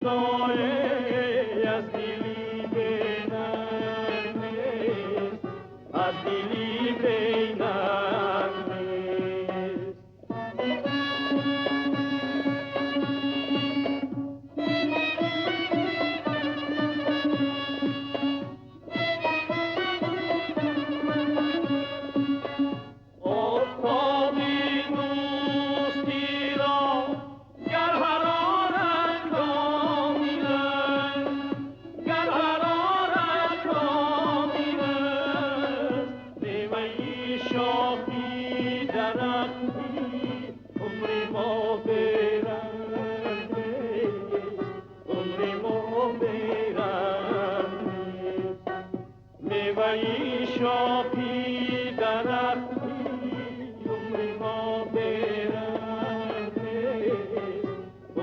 Аз дили бенанг нест, аз дили бенанг нест. Офтоби дӯстиро гар ҳарорат комил аст, гар ҳарорат комил аст, меваи шохи дарахти умри мо беранг нест, умри мо беранг нест. Меваи шохи дарахти умри мо беранг нест,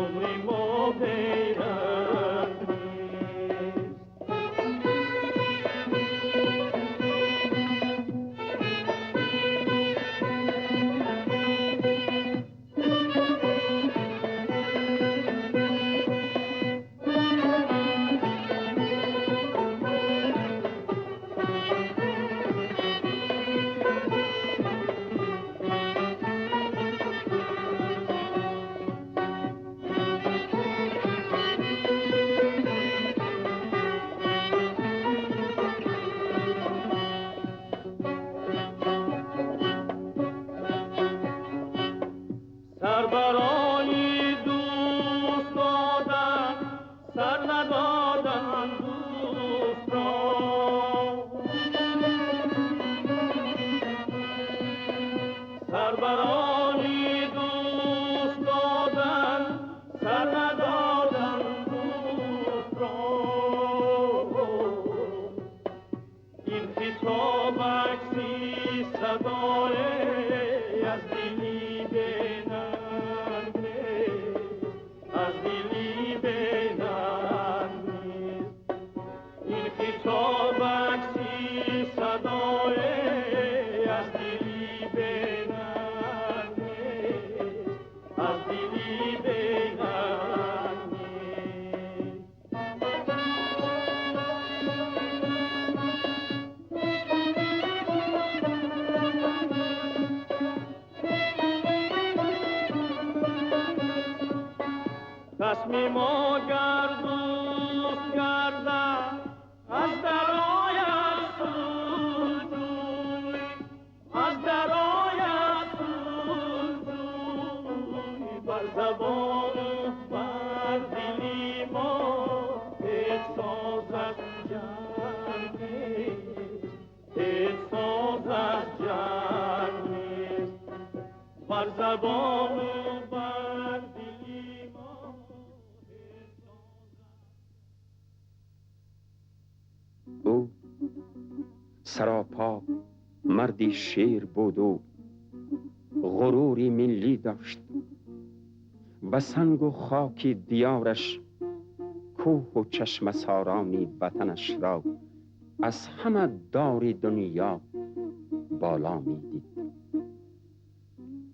умри мо беранг нест. Сар барои дӯст додан, сар надодан дӯстро. Сар барои дӯст додан, сар надодан дӯстро. Ин хитоб акси садое аз дили бенанг нест, аз дили бенанг нест. Ин хитоб акси садое аз дили бенанг нест, аз дили бенанг нест. Тасмим агар дӯст гардад, аз дарояд сулҳҷӯй, аз дарояд сулҳҷӯй, бар забону бар дили мо ҳеҷ созад ҷанг нест, ҳеҷ созад ҷанг нест. Бар забону бар дили мо ҳеҷ созад. Ӯ саропо марди шер буду ғурури миллӣ дошт ва сангу хоки диёраш, кӯҳу чашмасорони ватанашро аз ҳама дори дунё боло медид.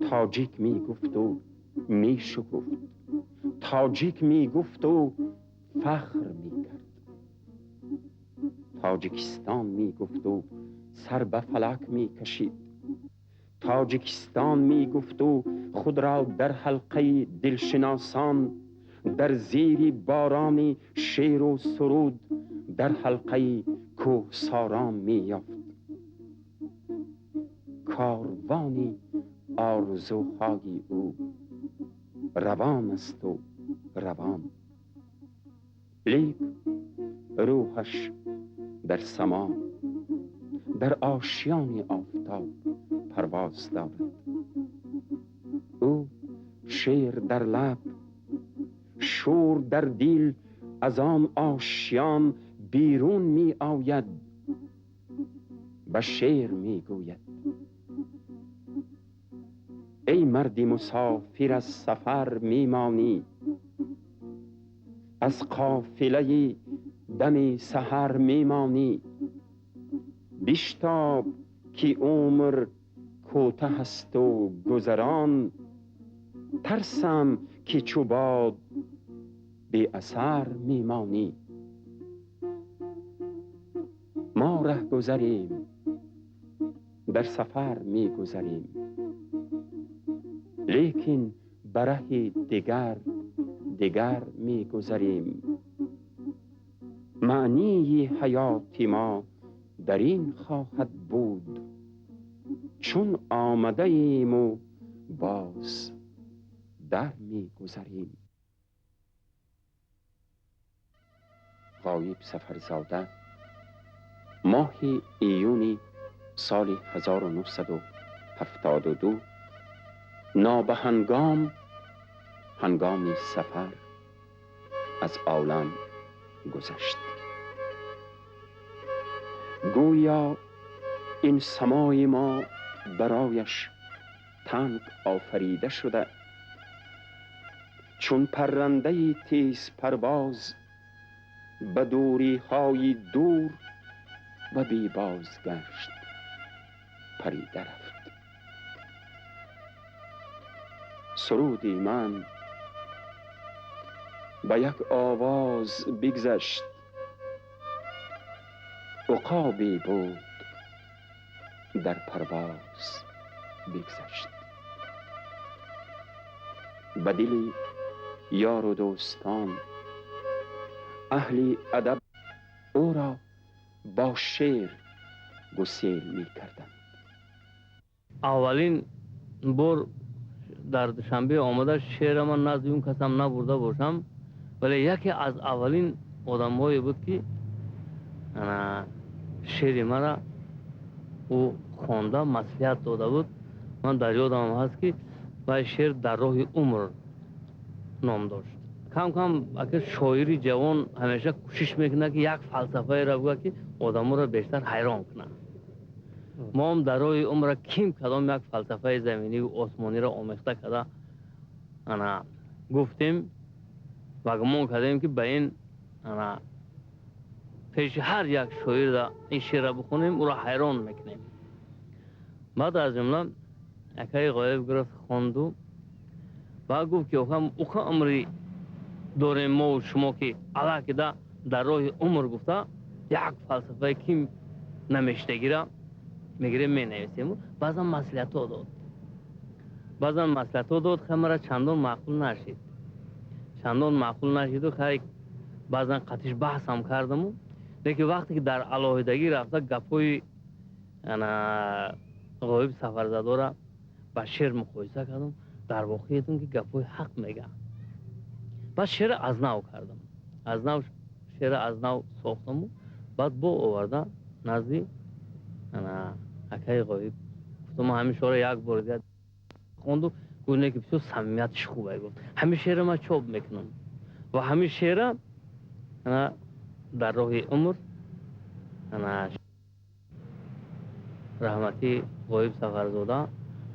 Тоҷик мегуфту мешукуфт, тоҷик мегуфту фахр мекард, Тоҷикистон мегуфту сар ба фалак мекашид, Тоҷикистон мегуфту худро дар ҳалқаи дилшиносон, дар зери борони шеру суруд, дар ҳалқаи кӯҳсорон меёфт. Корвони орзуҳои ӯ равон асту равон, лек рӯҳаш дар само, дар ошёни офтоб парвоз дорад. Ӯ шер дар лаб, шӯр дар дил аз он ошён берун меояд, ба шер мегӯяд: эй марди мусофир, аз сафар мемонӣ, аз қофилаи дами саҳар мемонӣ, биштоб ки умр кӯтаҳ асту гузарон, тарсам ки чӯ бод беасар мемонӣ. Мо раҳгузарем, дар сафар мегузарем, лекин ба раҳи дигар дигар мегузарем. Маънии ҳаёти мо дар ин хоҳад буд, чун омадаем у боз дар мегузарем. Ғоиб Сафарзода моҳи июни соли 1972 нобаҳангом ҳангоми сафар аз олам гузашт. Гӯё ин самои мо барояш танг офарида шуда, чун паррандаи тезпарвоз ба дуриҳои дур ва бебозгашт парида рафт. Суруди ман ба як овоз бигзашт, уқобе буд дар парвоз бигзашт. Ба дили ёру дӯстон аҳли адаб ӯро бо шеър гусел мекарданд. Аввалин бор дар Душанбе омада шеъра ман назди он касам набурда бошам, вале яке аз аввалин одамҳое буд, ки шеъри мара ӯ хонда маслиҳат дода буд. Ман дар ёдам ҳаст, ки вай шеър «Дар роҳи умр» ном дошт. Кам кам ака шоири ҷавон ҳамеша кӯшиш мекунад, ки як фалсафаеро бигӯяд, ки одаморо бештар ҳайрон кунад. Моам «Дар роҳи умра» ким кадом як фалсафаи заминиву осмониро омехта карда ана гуфтем ва гумон кардем, ки ба ин ана пеши ҳар як шоирра ин шеърро бихонем, ӯро ҳайрон мекунем. Баъд аз ҷумла акаи Ғоиб гирифт, хонду ва гуфт, ки уха умри дорем мову шумо, ки алакида «Дар роҳи умр» гуфта як фалсафаи ким намештагира мегирем, менависем. Баъзан маслиҳатҳо дод, баъзан маслиҳатҳо дод, хай мара чандон маъқул нашид, чандон маъқул нашиду хай баъзан қатиш баҳсам кардаму, лекин вақте ки дар алоҳидагӣ рафта гапҳои ана Ғоиб Сафарзадора ба шеър муқоиса кардам, дар воқеъ дидам, ки гапҳои ҳақ мега. Баъд шеъра аз нав кардам, аз нав шеъра аз нав сохтаму баъд бо оварда назди акаи Ғоиб гуфтам, ман ҳамин шеъра як бор дигар хонду. Гуфт, не, ки бисёр самимиятиш хуб. Гуфт, ҳамин шеъра ман чоп мекунам ва ҳамин шеъра «Дар роҳи умр» раҳматӣ Ғоиб Сафарзода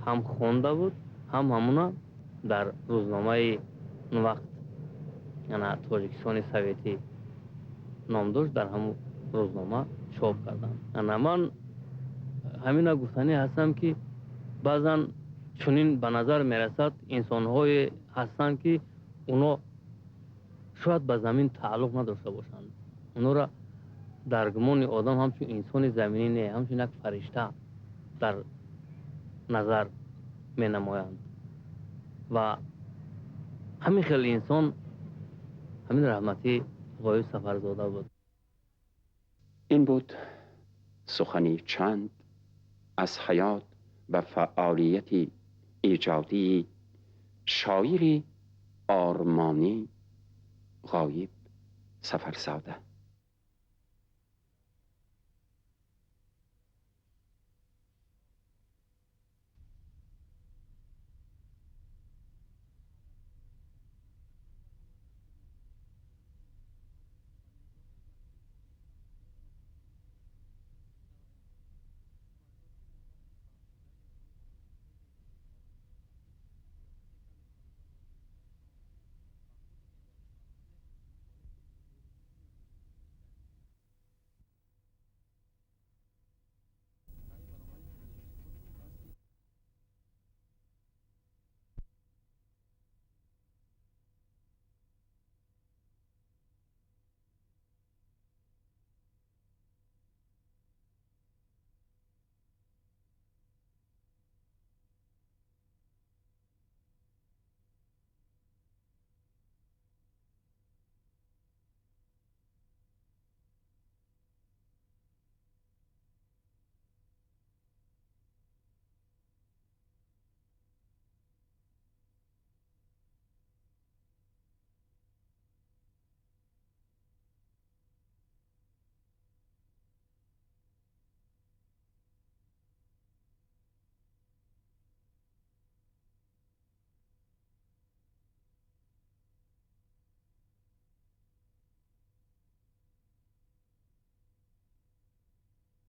ҳам хонда буд, ҳам ҳамуна дар рӯзномаи он вақт «Тоҷикистони советӣ» ном дошт, дар ҳамун рӯзнома чоп карданд. Ана ман ҳамина гуфтанӣ ҳастам, ки баъзан чунин ба назар мерасад, инсонҳое ҳастанд, ки оно шояд ба замин тааллуқ надошта бошанд. Онора дар гумони одам ҳамчун инсони заминӣ не, ҳамчун як фаришта дар назар менамоянд ва ҳамин хел инсон ҳамин раҳматӣ Ғоиб Сафарзода буд. Ин буд сухани чанд аз ҳаёт ва фаъолияти эҷодии шоири ормонӣ Ғоиб Сафарзода.